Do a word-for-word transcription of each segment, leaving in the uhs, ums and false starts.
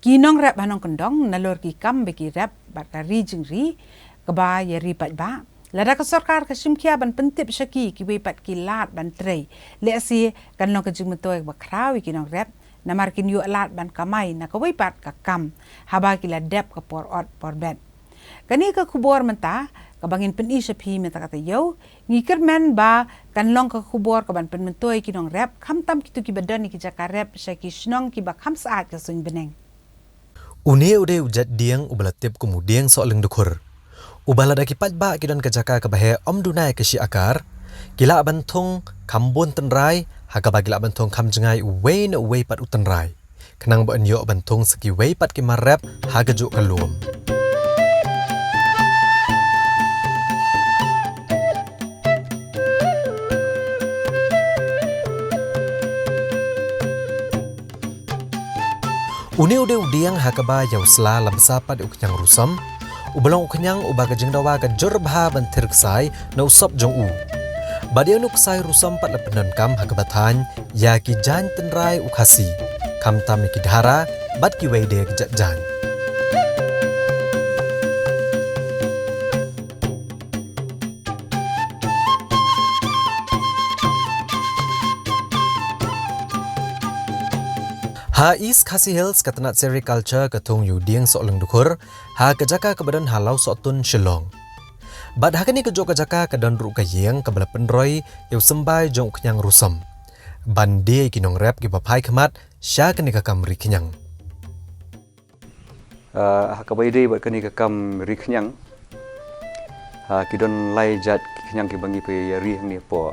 Ki nongrep ha nongkyndong nalor ki kam ba ki rep bad ka ri jingri kaba ïa ri paidbah. Lada ka sorkar ka shim khia ban pyntip sha ki kiwei pat ki lad ban trei, lehse kan long ka jingmyntoi kaba khraw ïa ki nongrep, namar kin ïoh lad ban kamai na kawei pat ka kam haba ki la dep ka por ot por bet. Kane ka khubor mynta kaba ngin pyni sha phi mynta ka taïew, ngi kyrmen ba kan long ka khubor kaban pynmyntoi ki nongrep, khamtam kito kiba don ïa ki jaka rep sha ki shnong kiba kham syaid ka suiñ bneng. Une u dei u jait dieng uba la tip kum u dieng Sohlyngdkhur, uba lada ki paidbah ki don ka jaka kaba heh ym duna ïa ka shi akar, ki lah ban thung kham bun tynrai, ha kaba ki lah ban thung kham jngai uwei na uwei pat u tynrai, khnang ba yn ïoh ban thung sa kiwei pat ki mar rep ha kajuh ka lum. Une u dei u dieng ha kaba ïa u sla la bsa pat ïa u khñiang rusom, uba long u khñiang uba ka jingdawa ka jur bha ban thir ksai na u sop jong u. Bad ïa une u ksai rusom pat la pyndonkam ha kaba thaiñ ïa ki jaiñ tynrai u Khasi, khamtam ïa ki dhara bad kiwei de ki jait jaiñ. Ha East Khasi Hills ka tnat sericulture ka thung ïa u dieng Sohlyngdkhur ha ka jaka kaba don ha Lawsohtun, Shillong. Bad ha kane kajuh ka jaka ka don ruh ka ïing kaba la pynroi ïa u symbai jong u khñiang rusom, ban die ïa ki nongrep kiba phai khmat sha kane ka kam ri khñiang. Ah, ha kaba ïadei bad kane ka kam ri khñiang, ah, ki don lai jait ki khñiang kiba ngi peit ïa ri hangne hapoh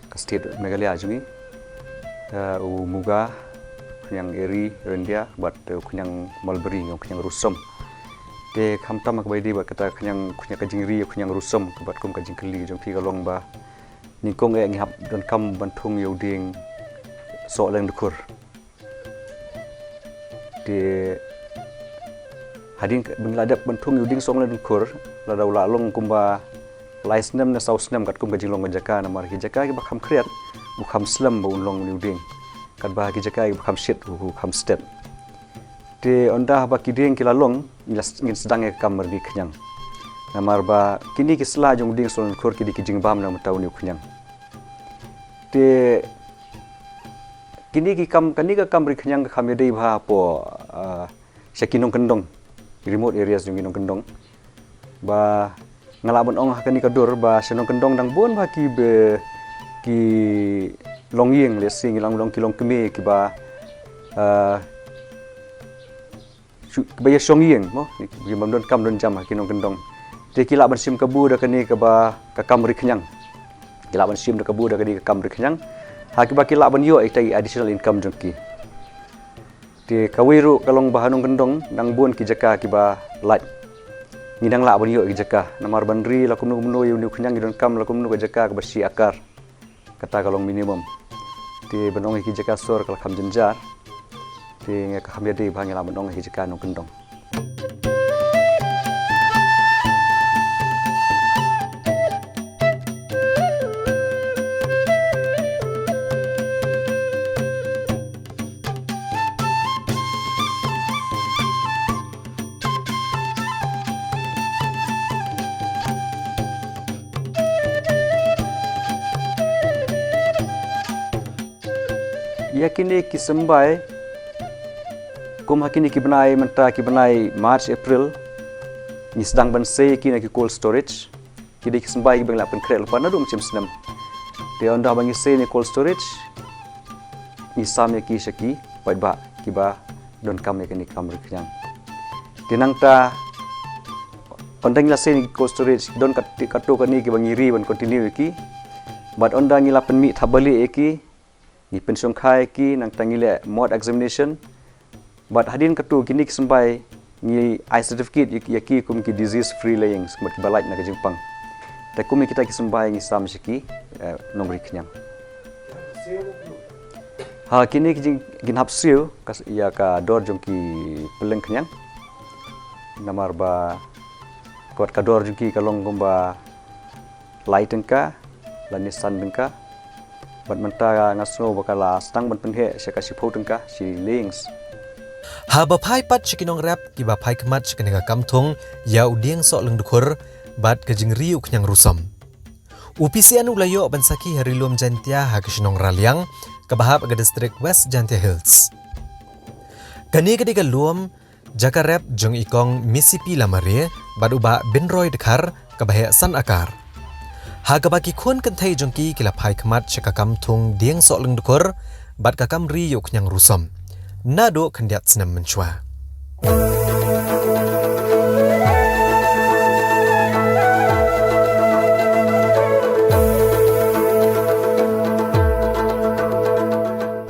ka state Meghalaya jong ngi. Ah, u Muga, khñiang Eri, Ryndia, bad u khñiang Mulberry, u khñiang rusom. Te khamtam ha kaba ïadei bad kata ka khñiang, khñiang ka jingri, khñiang rusom, bad kum ka jingkylli jong phi ka long ba nyngkong eh ngi hap donkam ban thung ïa u dieng Sohlyngdkhur. Te hadien ba ngi la dep ban thung ïa u dieng Sohlyngdkhur, lada u la long kumba lai snem ne saw snem katkum ka jinglong ka jaka, namar ki jaka kiba kham khriat u kham slem ba un long une u dieng, katba ki jaka kiba kham shit u kham stet. Te ynda haba ki dieng ki la long, ngi la s-, ngin sdang ïa ka kam ri khñiang, namar ba kine ki sla jong u dieng Sohlyngdkhur ki dei ki jingbam na bynta une u khñiang. Te kine ki kam, kane ka kam ri khñiang ka kham ïadei bha hapoh, ah, sha ki nongkyndong, remote areas jong ki nongkyndong. Ba nga lah ban ong ha kane ka dur ba sha nongkyndong dang bun bha kiba, ki longïing, lehse ngi lah ban ong ki longkmie kiba, ah, shu-, kiba ïa shong ïing mo, ki bym don kam don jam ha ki nongkyndong. Te ki lah ban shim kabu da kane kaba ka kam ri khñiang. Ki lah ban shim da kabu da kane ka kam ri khñiang ha kaba ki lah ban ïoh ita i additional income jong ki. Te kawei ruh ka long ba ha nongkyndong dang bun ki jaka kiba lait. Ngi dang lah ban ïoh ki jaka, namar ban ri la kumno kumno ïa une u khñiang ngi donkam la kumno ka jaka kaba shi akar. Kata ka long minimum. Te ban ong ïa ki jaka sor ka la kham jynjar. Te nga ka kham ïadei bha, ngi lah ban ong ïa ki jaka nongkyndong. Ïa kine ki symbai, kum ha kine ki bnai mynta, ki bnai March, April, ngi sdang ban sei ïa ki na ki cold storage. Ki dei ki symbai kiba ngi la pynkhreh lypa naduh mynshem snem. Te ynda ba ngi sei na cold storage, ngi sam ïa ki sha ki paidbah kiba donkam ïa kane ka kam ri khñiang. Te nangta ynda ngi la sei na ki cold storage, don kat, katto katne kiba ngi ri ban continue ïa ki. Bad ynda ngi la pynmih thapbalieh ïa ki, ngi pynshongkha ïa ki, nangta ngi leh mold examination. Bad hadien katto kine ki symbai ngi ai certificate ïa, ïa ki kum ki disease free layings, kum kiba lait na ka jingpang. Te kum ïa kita ki symbai ngi sam sha ki, eh, nongri khñiang. Ha kine ki jing, kin hap siew ka s-, ïa ka dor jong ki pylleng khñiang. Namar ba kot ka dor jong ki ka long kumba lai tyngka lane san tyngka. Bad mynta nga sngew ba ka la sdang ban pynheh sha ka shiphew tyngka shi layings. Haba phai pat sha ki nongrep kiba phai khmat sha kane ka kam thung ïa u dieng soh lyngdkhur bad ka jingri u khñiang rusom, u P C N u la ïoh ban sakhi ha Ri Lum Jaintia ha ka shnong Raliang, kaba hap ha ka distrik West Jaintia Hills. Kane ka dei ka lum jaka rep jong i kong Missy P Lamare bad u bah Binroy Dkhar, kaba heh san akar. Ha kaba ki khun kynthei jong ki ki la phai khmat sha ka kam thung dieng soh lyngdkhur bad ka kam ri ïa u khñiang rusom naduh khyndiat snem mynshuwa.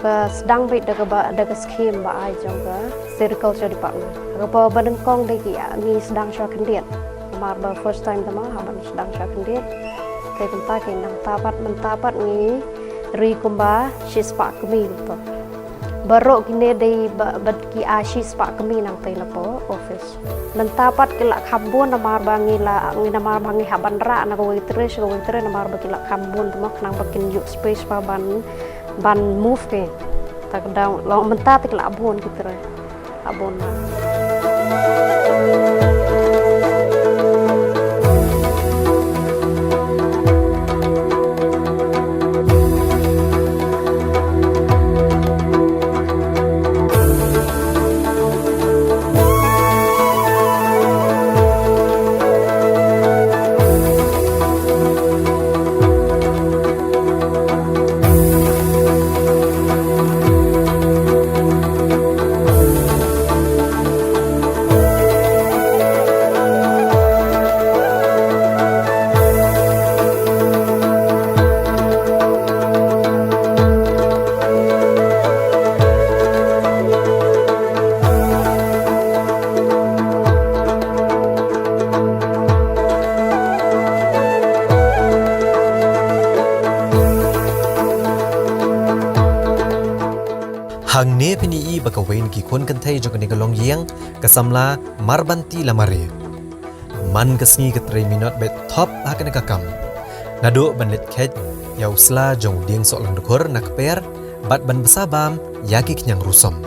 Ba sdang beit da kaba, da ka scheme ba ai jong ka Sericulture Department. Kaba ba nyngkong dei ki, ah, ngi sdang sha khyndiat. Namar ba first time te ma, haba sdang sha khyndiat. Te kumta ki nangta pat, mynta pat ngi ri kumba shispah kmie kumta. Baroh kine dei ba, ba ki ai shispah kmie nangtei na poh office. Mynta pat ki la kham bun namar ba ngi la, ngi namar ba ngi hap ban rah na kawei tre sha kawei tre namar ba ki la kham bun te ma khnang ba kin ïoh space ba ban, ban move ki. Ta ka daw long mynta te ki la bun ki tre. La bun ma. Hangne phin ïohi ba kawei na ki khun kynthei jong kane ka longïing ka samla Marbanti Lamare. Man ka sngi ka trei minot beit thop ha kane ka kam. Naduh ban leit kheit ïa u sla jong u dieng soh lyngdkhur na kper bad ban bsa bam ïa ki khñiang rusom.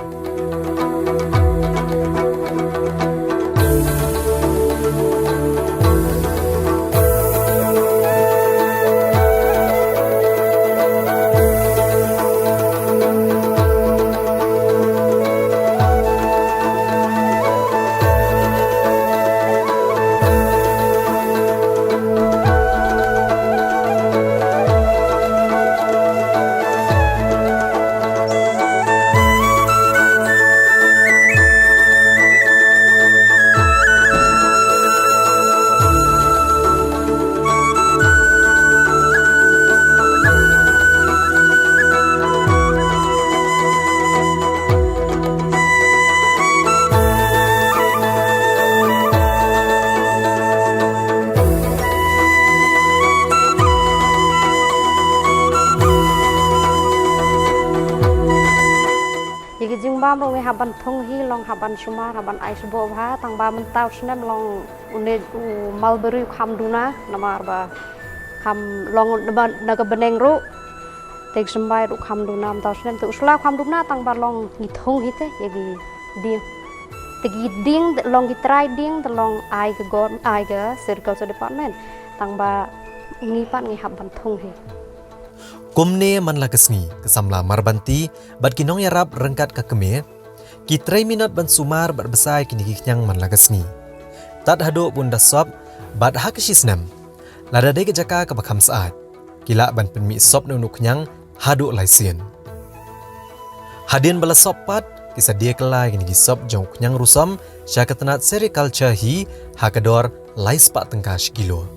Ïa ki jingbam ruh ngi hap ban thung hi, long hap ban sumar, hap ban ai sboh bha, tang ba mynta u snem long une u mulberry u kham duna, namar ba kham long na, na ka bneng ruh. Te ka symbai ruh kham duna mynta u snem, te u sla u kham duna tang ba long ngi thung hi te ïa ki dieng. Te ki dieng te long ki trai dieng te long ai ka gor, ai ka Sericulture Department. Tang ba ngi pat ngi hap ban thung hi. Kumne man la ka sngi ka samla Marbanti bad ki nongïarap ryngkat ka kmie ki trei minot ban sumar bad bsa ïa kine ki khñiang man la ka sngi. Tad haduh bun da sop bad ha ka shi snem, lada dei ka jaka kaba kham syaid, ki lah ban pynmih sop na u khñiang haduh lai sien. Hadien ba la sop pat, ki sa die kylla ïa kine ki sop jong u khñiang rusom sha ka tnat Sericulture hi ha ka dor lai spah tyngka shi kilo.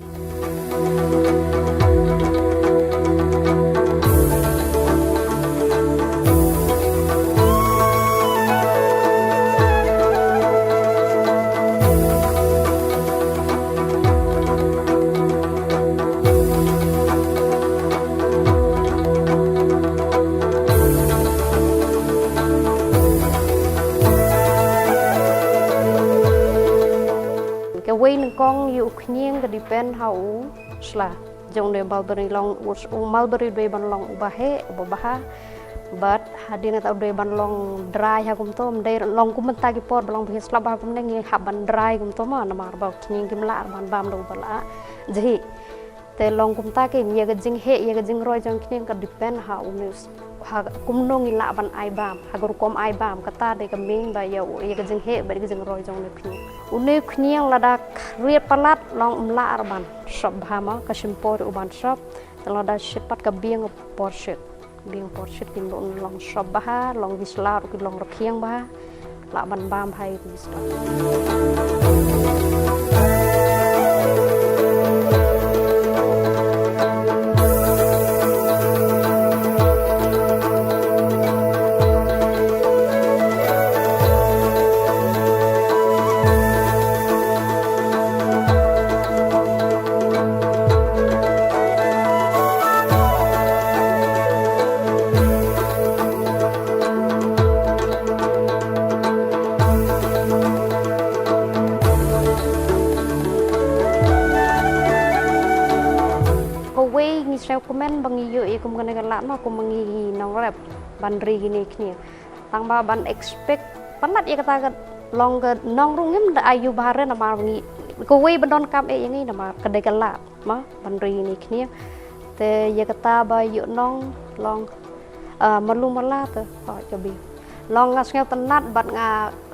Kawei nyngkong ïa u khñiang ka depend ha u sla. Jong ne mulberry long u, u mulberry dei ban long uba heh, uba bha. Bad hadien kata u dei ban long dry ha kumto, ym dei long kum mynta ki por ba long bhi slap ha kumne ngi hap ban dry kumto ma, namar ba u khñiang kim lah ban bam da u ba la jhi. Te long kumta ki ïa ka jingheh ïa ka jingroi jong khñiang ka depend ha une u s-, ha kumno ngi lah ban ai bam, ha ka rukom ai bam, kata dei ka main ba ïa u, ïa ka jingheh bad ïa ka jingroi jong une u khñiang. Une u khñiang lada riat palat long ym lah ar ban shop bha ma, ka shim por u ban shop. Te lada shit pat ka biang por shit. Biang por shit kin long, long shop bha, long bislad, ki long rkhiang bha. Lah ban bam bha ïa ki bislad. Kawei ngi sngewkmen ba ngi ïoh ïa kum kane ka lad ma kum ma ngi nongrep ban ri kine khñiang. Tang ba ban expect palat ïa kata ka long ka nong ruh ngim da ai ïa u bha re namar ngi kawei ba donkam eh ïa ngi namar ka dei ka lad ma ban ri kine khñiang. Te ïa kata ba ïoh nong long, ah, malu mala te, oh, ka bi. Long nga sngewtynnat bad nga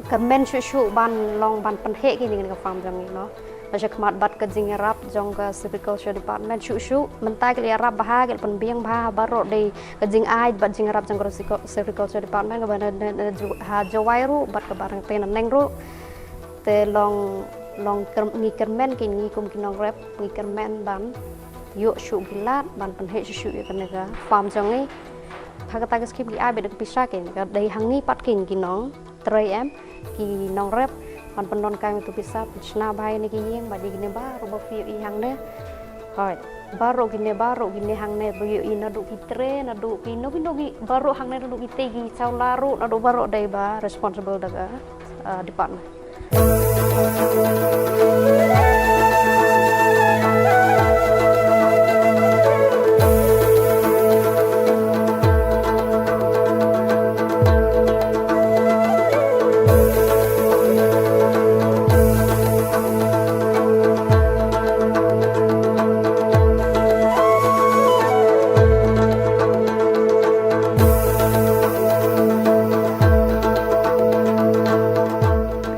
kyrmen shuh shuh ban long ban pynheh kine kine ka farm jong ngi no. Ba shakhmat bad ka jingïarap jong ka Silviculture Department shuh shuh. Mynta ki la ïarap bha, ki la pynbiang bha baroh dei ka jingaid bad jingïarap jong ka Silviculture Department kaba na, na, na, ju-, ha Jowai ruh bad kaba rangtei na Neng ruh. Te long, long kyr-, ngi kyrmen ki ngi kum ki nongrep, ngi kyrmen ban ïoh shuh ki lad, ban pynheh shuh shuh ïa kane ka farm jong ngi. Ha kata ka skim ki ai beit da ka pisa ki, ka dei hangne pat ki ngi ki nongtrei em, ki nongrep, ban pyndonkam ïa tu pisa, pynshna bha ïa kine ki ïing, bad ïa kine baroh ba phi ïohi hangne. Hooid, baroh kine, baroh kine hangne, ba ïohi naduh ki tray, naduh ki, no ki, no ki, baroh hangne, naduh ki tei ki chawla ruh, naduh baroh dei ba responsible da ka, ah, department.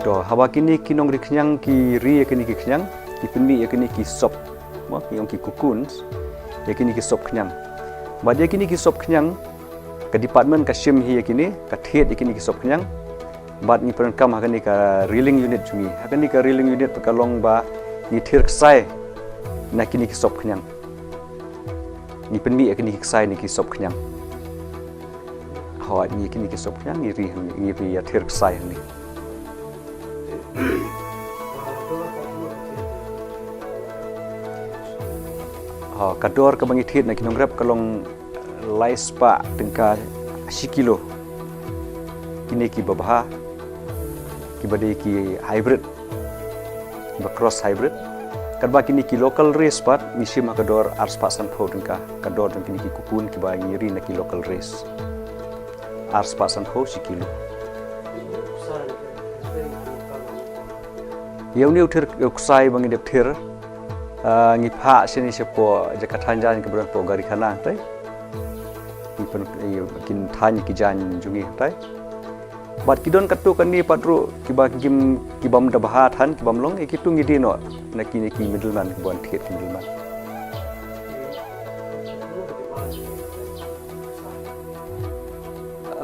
To, haba kine ki nongri khñiang ki ri ïa kine ki khñiang, ki pynmih ïa kine ki sop. Mo, ki ong ki cocoons. Ïa kine ki sop khñiang. Bad ïa kine ki sop khñiang, ka department ka shim hi ïa kine, ka thied ïa kine ki sop khñiang. Bad ngi pyndonkam ha kane ka reeling unit jong ngi. Ha kane ka reeling unit ka long ba ngi thir ksai na kine ki sop khñiang. Ngi pynmih ïa kine ki ksai na ki sop khñiang. Hooid, ngi kine ki sop khñiang, ngi ri, ngi ri ïa thir ksai hangne. Ha, ka dor kaba ngi thied na ki nongrep ka long lai spah tyngka shi kilo. Kine kiba bha, kiba dei ki hybrid, kiba cross hybrid. Katba kine ki local race pat, ngi shim ha ka dor ar spah sanphew tyngka, ka dor jong kine ki cocoon kiba ngi ri na ki local race. Ar spah sanphew shi kilo. Ïa une u thir, u ksai ba ngi dep thir, ah, ngi phah shane shapoh jaka thaiñ jaiñ kaba don hapoh Garikhana te. Ngi pyn, ngi, kin thaiñ ki jaiñ jong ngi te. Bad ki don katto katne pat ruh kiba kim, kibym da bha than, kibym long, eh, kito ngi die noh na kine ki middleman, kiba wan thied ki middleman.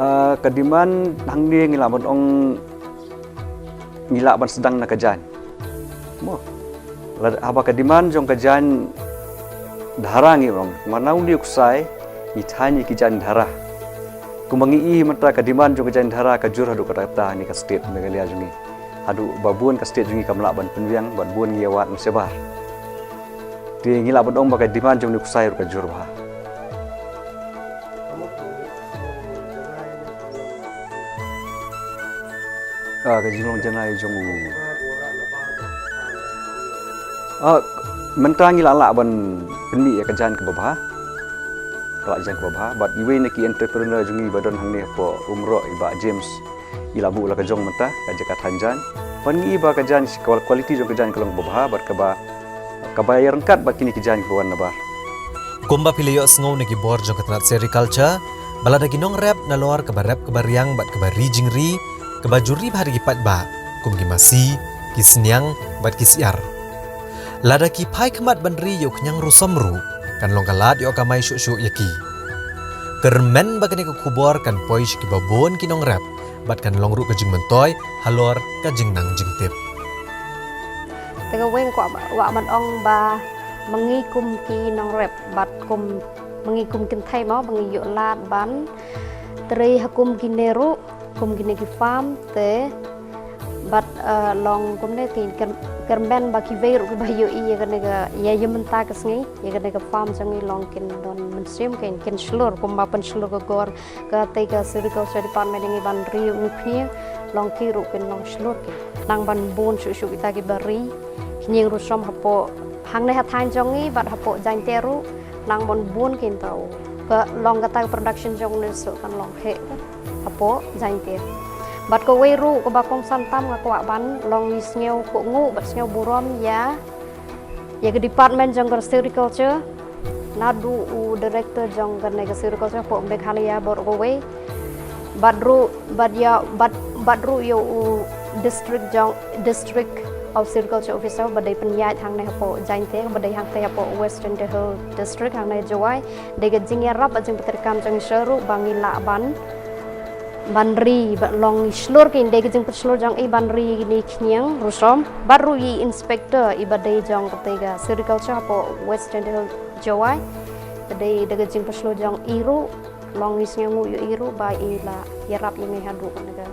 Ah, ka demand hangne ngi lah ban ong ngi lah ban sdang na ka jaiñ. Mo. Lada haba ka demand jong ka jaiñ dhara ngi ong. Namar une u ksai ngi thaiñ ïa ki jaiñ dhara. Kumba ngi i mynta ka demand jong ka jaiñ dhara ka jur haduh katta katta ha kane ka state Meghalaya jong ngi. Haduh ba bun ka state jong ngi kam lah ban pynbiang bad bun ngi ïa wad mynshuwa. Te ngi lah ban ong ba ka demand jong une u ksai ruh ka jur bha. Ah, ka jinglong janai jong u. Ah, mynta ngi lah lah ban pynmih ïa ka jaiñ kaba bha. ka la jaiñ kaba bha. Bad iwei na ki entrepreneur jong ngi ba don hangne hapoh Umroi, i Bah James, i la buh la ka jong mynta ka jaka thain jaiñ. Bad ngi i ba ka jaiñ, ka quality jong ka jaiñ ka long kaba bha bad kaba, kaba ïaryngkat bad kine ki jaiñ kiba wan nabar. Kumba phi la ïohsngew na ki bor jong ka tnat sericulture, ba lada ki nongrep nalor kaba rep kaba riang bad kaba ri jingri, kaba ju ri bha da ki paidbah, kum ki masi, ki sniang bad ki syiar. Lada ki phai khmat ban ri ïa u khñiang rusom ruh, kan long ka lad ïoh kamai shuh shuh ïa ki. Kyrmen ba kane ka khubor kan poi sha kiba bun ki nongrep, bad kan long ruh ka jingmyntoi halor ka jingnang jingtip. Te kawei nga kwah, kwah ban ong ba ma ngi kum ki nongrep bad kum ma ngi kum kynthei mo, ba ngi ïoh lad ban trei ha kum kine ruh, kum kine ki farm te. Bad, eh, long kumne te kyrmen ba kiwei ruh kiba ïohi ïa kane ka, ïa, ïa mynta ka sngi ïa kane ka farm jong ngi long kin don mynsiem, kin, kin shlur kumba pynshlur ka gor. Kata ka Sericulture Department ngi ban ri ïa u khñiang, long ki ruh kin long shlur ki. Nang ban bun shuh shuh kita kiba ri khñiang rusom hapoh hangne ha thaiñ jong ngi bad hapoh Jaiñtia ruh, nang ban bun kin tau. Ka long kata ka production jong ngi shuh kan long heh hapoh Jaiñtia. Bad kawei ruh kaba kongsan tam nga kwah ban long, ngi sngew kohnguh bad sngew burom ïa, ïa ka department jong ka Sericulture, naduh u director jong kane ka Sericulture hapoh Meghalaya baroh kawei. Bad ruh, bad ïa, bad, bad ruh ïa u district jong, district of Sericulture Officer ba dei pynïaid hangne hapoh Jaiñtia, ba dei hangtei hapoh West Jaiñtia Hills District hangne Jowai. Dei ka jingïarap bad jingpyntreikam jong ngi shuh ruh ba ngi lah ban, ban ri, bad long ngi shlur ki, dei ka jingpynshlur jong i ban ri ïa kine khñiang rusom. Bad ruh i inspector iba dei jong kata ka Sericulture hapoh West Jaiñtia Hills Jowai, ba dei da ka jingpynshlur jong i ruh, long ngi sngewnguh ïa i ruh ba i la ïarap ïa ngi haduh kane ka.